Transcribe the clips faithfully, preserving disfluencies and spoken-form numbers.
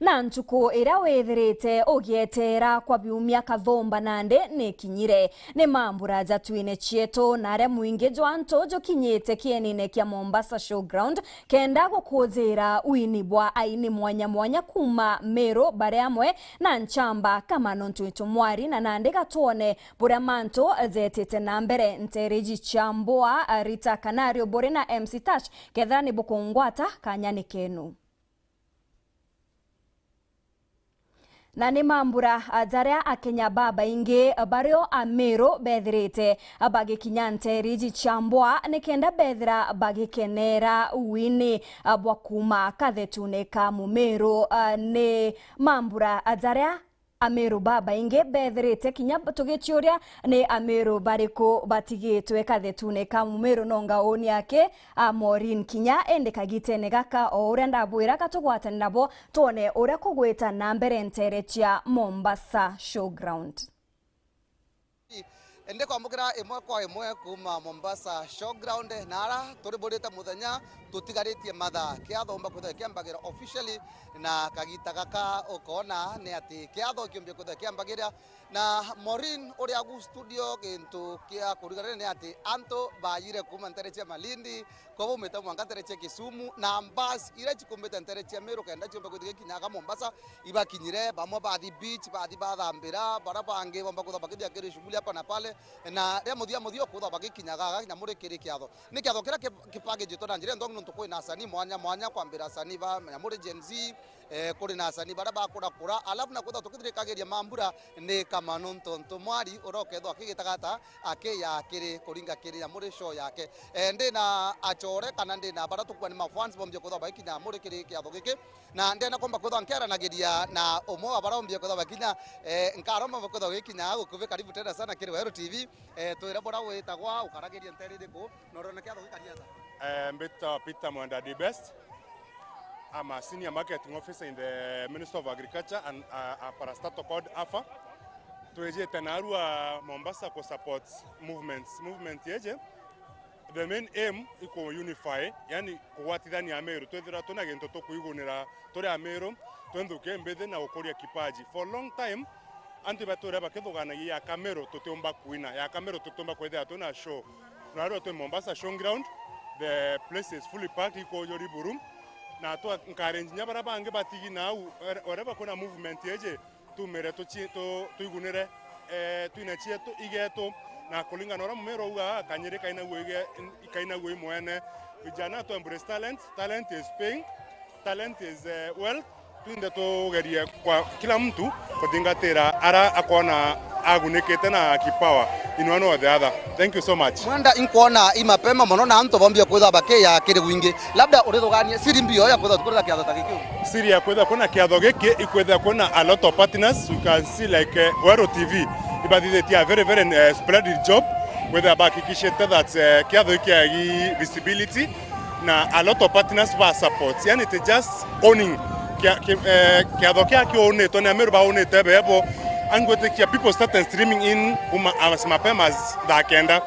Na ntuku iria withirite ugieteera kwa biumia kathumba nandi nikinyire. Ni mambura jatwine cietu na aria mwingi jwa antu jukinyite kienine kia Mombasa Showground kenda gukujira wini bwa aini mwanya mwanya kuuma Meru bari amwe na nchamba kama Nontu Itu Mwari na nandi gatwone buria mantu jetite na mbere. Ntereji cia Mbua, Rita Kanario buri na M C Tash, kethira ni bukungwata, kanya ni kenu. Na ni mambura, a, jaria Akenya babaingi bario Ameru bethirite bagikinya ntereji cia Mbua nikenda bethira bagikenera wini, a, bwa kuuma kathetune ka Mumeru. A, ni mambura, a, jaria Ameru babaingi bethirite kinya tugiciuria ni Ameru bariku batigitwe kathetune ka Mumeru nonga uni aki a Maureen kinya indi kagitene gaka o uria ndabwira gatugwatane nabo twone uria kugwita na mbere ntere cia Mombasa Showground. Ndi kwamukira imwe kwa imwe kuuma Mombasa Showground, na ara turiburite muthenya tutigaritie mathaa kiatho umba kwithira kiambagira officially, na kagita gaka ukona ni ati kiatho kiumbia kwithira kiambagira. Na Maureen, uri agu studio, gintu kia kuriganira ni ati antu bayire kuuma ntere cia Malindi, kwa baumite mwanka ntere cia Kisumu, na mbasi iria cikumbite ntere cia Meru kenda ciumbe kwithira gikinyaga Mombasa, ibakinyire, bamwe bathi beach, bathi bathambira, baria bangi bomba kwithira bakithia kiri shughuli hapa na pale, na ria muthia muthia ukwithira bagikinyaga gakinya muri kiri kiatho. Ni kiatho kiria ki-, kipagijitwe na njira inthongi nontu kwina asanii mwanya mwanya, kwambira asanii ba, na muri Gen Z, eh, kuri na asanii baria bakurakura, alafu na kwithirwa tukithirikagiria mambura ni Kamano Ntonto Mwari, uria ukethirwa akigitagata akiya kiri kuringa kiri ya muri show yake. Eh, ndi na acore kana ndi na baria tukuga ni mafans bombie kwithirwa bagikinya muri kiri kiatho giki, na ndenda kwamba kwithirwa nkiaranagiria na umwe wa baria bombie kwithirwa bakinya, eh, nkaromba kwithirwa gikinya gukuvi. Karibu tena sana kiri Weru T V, eh, twire buria witagwa, ukaragiria ntere iriku, na urona kiatho gikari ata? Eh, mbitwa Peter Mwenda the Best. I'm a senior marketing officer in the Ministry of Agriculture and, uh, a parastatal called AFA. Twijite narua Mombasa ku support movements. Movement yeje, the main aim iku unify, yani kugwatithania Ameru. Twithirwa twina gintu tukuigunira turi Ameru, twinthuke mbithi na gukuria kipaji. For a long time, antu ibature bakithuganagia ya Kameru tutiumba kwina, ya Kameru tutiumba kwithira twina show. Narua twi Mombasa Showground, the place is fully packed, ikujuri buru. Na twa encourage nya baria bangi batigi nau, where-, wherever kuna movement yeje, tumire tuchi-, tu-, tuigunire, eh, twine cietu, igetu. Na kuringana uria Mumeru auga, kanyiri kainagua ige-, kainagua imwene. Vijana to embrace talent, talent is paying, talent is, eh, wealth. Twinthe tugerie kwa kila mtu kuthingatira ara akwona agunikite na kipawa in one or the other. Thank you so much. Mwenda, inkwona i mapema mono na antu bombie kwithirwa bakiya kiri gwingi. Labda urithuganie siri mbio ya kwithirwa tukurira kiatho ta giki? Siri ya kwithirwa kwina kiatho giki ikwithirwa kwina a lot of partners. You can see like, eh, Weru T V ibathithitie a very, very, eh, splendid job kwithirwa bahakikishite that, eh, kiatho giki kiagi visibility na a lot of partners ba support. Yani, it is just owning kia-, ki-, eh, kiatho kia kiunitwe ni Ameru baunite bebo. Angwitikia people started streaming in kuma as mapema as thaa kenda.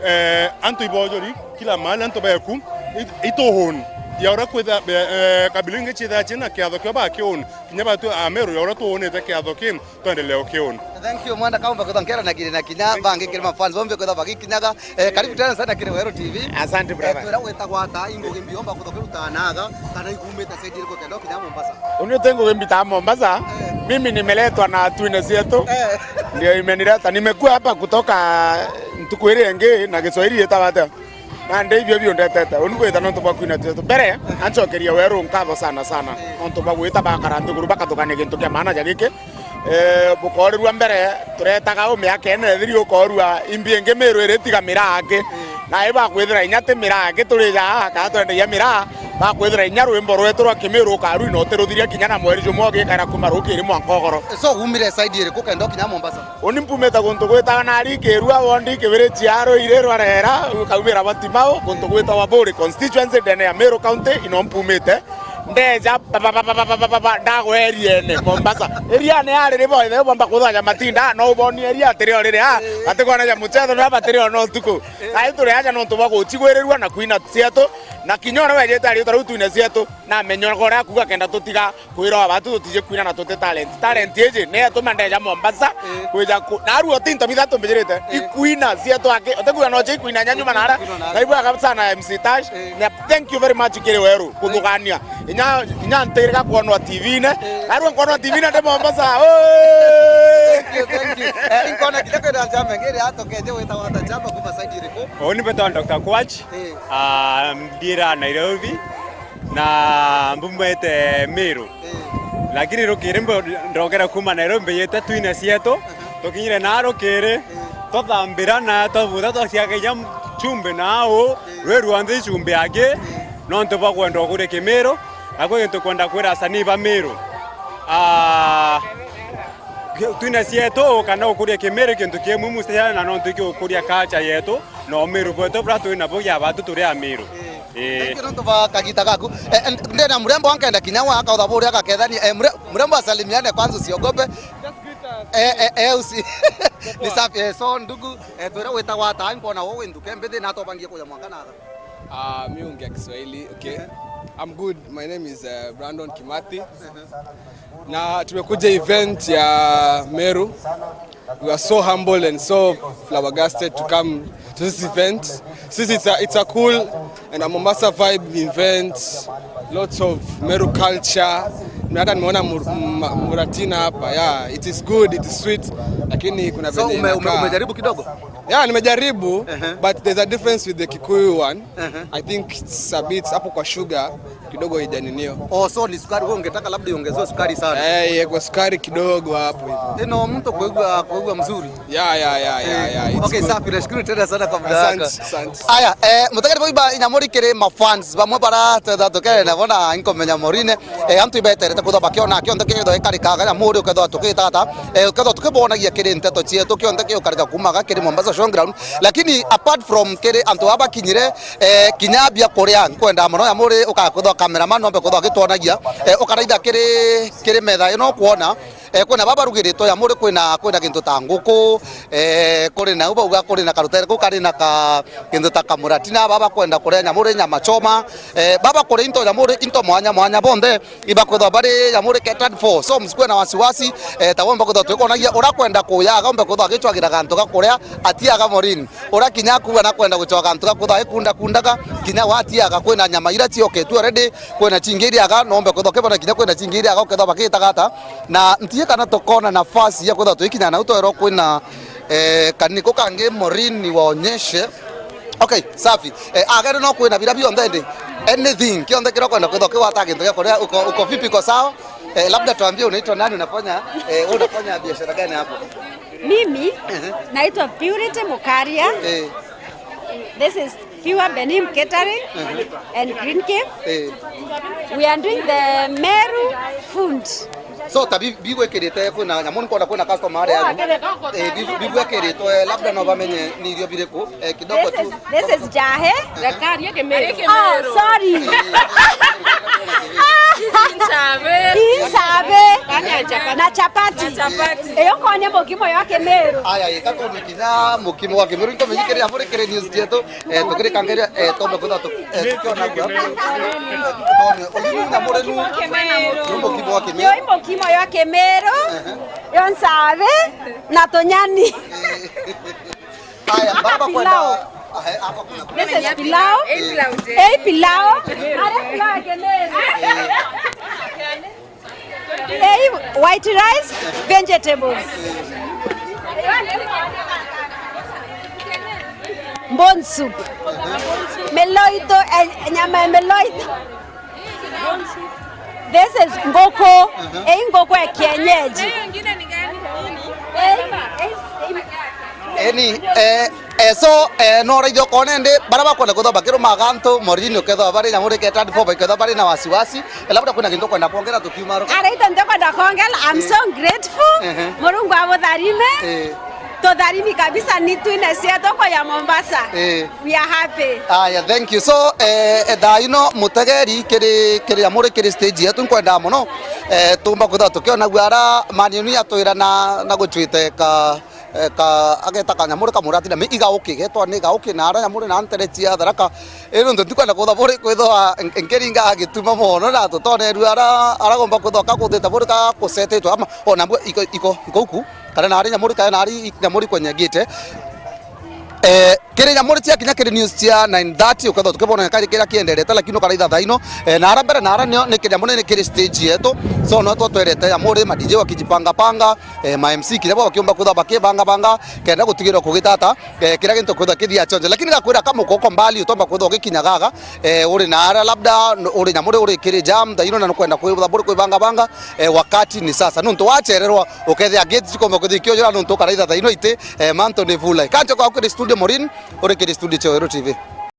Eh, antu ibojori kila mahali, antu beku, it-, ituhuni ya uria kwitha, eh, kabila ingi chitha china kiatho kio bakiuni. Kinya batu Ameru ya uria tuunite kiatho ki, twendelee ukiuni. Thank you, Mwenda, kaumba kwithirwa nkiaranagiria na kinya bangi kiri mafans bombie kwithirwa bagikinyaga. Eh, karibu tena sana kiri Weru T V. Asante, brother. Eh, twira witagwa ata, ingugi mbi omba kwithirwa ukirutaga naga, kana igumite side iriku kenda ukinya Mombasa? Uni ti ngugi mbitaga Mombasa. Eh. Mimi nimeletwa na twine cietu. Eh. Ndio imenileta. Nimekuwa hapa kutoka ntuku iri ingi na Kiswahili gitagwa atia? Na ndi ibio biundetete. Uni ngwita nontu bwa kwina cietu. Mbere, ancokeria Weru nkatho sana sana. Nontu bwa gwita bakara nthiguru bakathugania gintu kia maana ja giki. Eh, bukorirua mbere, turetaga u miaka ene ethiri ukorua imbi ingi Miru iritiga miraa aki. Na i bakwithira inya ti miraa aki turi jaa, kana twendagia miraa, bakwithira inya rwimbo rwetu rwa Kimiru ukarwina utiruthiria kinya na mweri jumwe ugikaira kuma rukiri mwanka ugoro. So, umire side iriku kenda ukinya Mombasa? Uni mpumite guntu gwitawa nari Kirua, wondi Kibiri Chiaro, iri rwa Rera, ukaumira Batimau, guntu gwitawa Buri constituency, ndene ya Miru County, ino mpumite. Ndeja, ba, ba, ndagwa eriene, Mombasa. Eriane ari ri bo, ithe bomba kuthaja matinda, no uboni eria atiri o riri, ha? Batikona ja muchetho, na batiri o no utuku. Na ituri aja nontu bwa guchigwirirua na kwina cietu, Na kinya uria wejite ariuta riu twine cietu, namenyaga uria akuga kenda tutiga kwira abantu tutiji kwina na tuti talent. Talent iji ni yatuma ndeja Mombasa, eh, kwija ku-, na aru oti into mithatu mbijirite, eh, ikwina cietu aki, utikwira no ikwina nya nyuma nara. Kwina nara. Na ibu aga sana M C Tash, eh, na thank you very much kiri weru kuthugania. Inya, inya ntirika kwonwa T V-ine. Eh. Narua nkwonwa T V-ine ndi Mombasa. Oi! Thank you, thank you. Eh, inkona kinya kwina njamba ngiri atokeje wita wata njamba kuma side iriku? Uni mbetwa Doctor Kwach. Eh. Ah, mbira Nairobi na mbumete Meru. Eh. Lakini rukiri mbo-, ndokera kuma Nairobi mbiyite twine cietu. Aha. Tukinyire na rukiri, eh, tuthambira na twavuta twasiaga inya chumbi na au, eh, rwi ruanthe chumbi yake, eh, nontu bwa kwenda ukuria Kimiru, na kwi gintu kwenda kwira asanii ba Meru. Ah, twine cietu kana ukuria Kimiru kintu kimwe museana na nontu iki ukuria culture yetu, na umiru bwetu bura turi nabo ya batu turi Amiru. Eh. Eh. Thank you nontu bwa kagita gaku. Eh, and ndena mrembo ankenda kinya wa akautha buria agakethania. Eh, mre-, mrembo asalimiane kwanza, usiogope. Eh, eh, eh, usi-, ni safi. Eh, so ndugu, eh, twira witagwa ata, nkona wo winduke mbithi na atobangie kuja mwanka na aka. Ah, mi ongea Kiswahili, okay. Ehe. I'm good. My name is, uh, Brandon Kimathi. Ehe. Na tumekuja event ya Meru. We are so humbled and so flabbergasted to come to this event. Since it's a, it's a cool and a Mombasa vibe event. Lots of Meru culture. Na hata nimeona Mur-, Ma-, Muratina hapa. Yeah, it is good, it is sweet. Lakini kuna So, venye ume-, ume-, inakaa. Umejaribu kidogo? Yeah, nimejaribu, ehe, but there's a difference with the Kikuyu one. Ehe. I think it's a bit hapo kwa sugar kidogo ijaninio. Oh, so ni sukari, wewe ungetaka labda iongezewe sukari sana? Eh, iwekwe sukari kidogo hapo hivyo. Ino mtu kuigua, kuigua mzuri. Yeah, yeah, yeah, yeah, yeah. It's Okay, good. Safi, nashukuru tena sana kwa muda wako. Asante, asante. Aya, eh, mutegeri boiba inyamuri kiri ma fans bamwe bara twetha tukere nabo na inkomenya morine. Eh, antu ibeterete kwithwa bakiona kionthe kithwa ikarikaga nyamuri ukethwa tukitata. Eh, ukethwa tukibonagia kiri nteto cietu kionthe kiukarika kumaga kiri Mombasa Showground. Lakini apart from kiri antu aba bakinyire, eh, kinya bia kuria, nkwenda mono nyamuri ukakwithwa cameraman nombe kwithwa agitwonagia, eh, ukaraitha kiri, kiri metha ino kwona, eh, kwina baba barugiritwe nyamuri kwina, kwina gintu ta nguku, eh, kuri na uba uga kuri na karutere kau kari na ka, gintu ta kamuratina, baba bakwenda kuria nyamuri nyama choma, eh, baba kuria into nyamuri into mwanya mwanya bonthe. Ibakwithwa bari nyamuri catered for. So, msikuwe na wasiwasi, eh, ta womba kwithwa twikonagia, ura kwenda kuyaga, ombe kwithwa agicwagira gantu ga kuria, atiaga morini. Ura kinya akuga na kwenda gucwa gantu ga kwithwa agikunda kundaga, kinya watiaga, kwina nyama ira cioketue already, kwina cingi iriaga, nombe kwithwa kibona kinya kwina cingi iriaga, ukethwa bakitaga ata. Na ntie kana tukona nafasi ya kwithwa tuikinya nau twerwo kwina, eh, kaniko kangi morini waonyeshe. Okay, safi. Eh, agere no kwina bira bionthe ndi. Anything, kionthe kira ukwenda kwithwa kigwata gintu gia kuria, uko, uko vipi, uko sawa? Eh, labda tuambie unaitwa nani, unafanya, eh, wewe unafanya biashara gani hapo? Mimi Ehe. Naitwa Purity Mukaria. Eh. This is Pure Benin Catering Ehe. And Green Cave. Eh. We are doing the Meru food. So, ta bi-, bigwikirite kwina nyamu, nkwona kwina customer aria aru. Eh, bi-, bigwikiritwe, labda no bamenye ni irio biriku, eh, kidogo This tu. Is, this is jahe. Gakaria Kimiru. Oh, sorry. Nchabe. Hii nchabe. Na chapati. Na chapati. Iyo konya mukimo ya Kimiru. Aya, ika tondu kinya mukimo wa Kimiru, nkomenye kiri amuri kiri news cietu. Eh, tukirikangiria, eh, tombe kwithwa tu-, eh, tukiona bua. Tone, uyu ni nyamuri nu, ni mukimo wa Kimiru. Yo i mukimo ya Kimiru, yo nsabi, na tunyani. Aya, baba kwenda. Pilau. Aha, hapa kuna This is pilau. Eh, pilau. Are pilau ya Kimiru. Eh, white rice, vegetables. Bone soup. Meloito, eh, nyama ya meloito. This is nguku. Eh, nguku ya kienyeji. Eh, eh, eh. Eni, eh, eh, so, eh, no raithia ukone ndi, bara bakwenda kwithwa bakiruma gantu, morini ukethwa bari na muri catered for, bakethwa bari na wasiwasi, eh, labda kuna kintu kwenda kuongera tukiuma ro. Araitwa ndio kwenda kuongera, I'm so grateful. Ehe. Murungu abutharime. Eh. Tutharimi kabisa ni twine cietu kwa ya Mombasa. Eh. We are happy. Aya, thank you. So, eh, eh, thaa ino mutegeri kiri, kiri amuri kiri stage yetu, nkwenda muno, eh, tumba kwithwa tukiona gwara manioni atwira na, na gucwite ka, eh, ka, ageta kanyamuri kamurati na mi igauki, getwa ni igauki na ara nyamuri na ntere cia Tharaka. Ii nontu ntikwenda kwithwa buri kwithwa nk-, nkiringa agituma mono na tutonerua ara, aragomba kwithwa kakuthite buri kakusetitwe ama ona mbwe iko, iko, iko uku, kana nari nyamuri, kana nari nyamuri kwenye gite. Eh, kiri nyamuri cia kinya kiri news cia nine thirty, ukethwa tukibona kari kira kienderete, lakini ukaraitha thaino, eh, na ara mbere na ara nio ni kinyamuri ni kiri stage yetu. So no twatwerete nyamuri ma D J wakijipanga panga, eh, ma M C kinya bo bakiumba kwithwa bakibanga banga, kenda gutigirwa kugitata, eh, kira gintu kwithwa kithia chonje. Lakini gakwira kamuko uko mbali utomba kwithwa ugikinya gaga, eh, uri na ara labda n-, uri nyamuri uri kiri jam thaino na nukwenda kwithwa buri kwibanga banga, eh, wakati ni sasa. Nontu wachererwa ukethia gate cikomba kwithwa ikiojora nontu ukaraitha thaino iti, eh, mantu ni vulai. Kancho kwa kiri studio Morin, uri kiri studio cia Weru T V.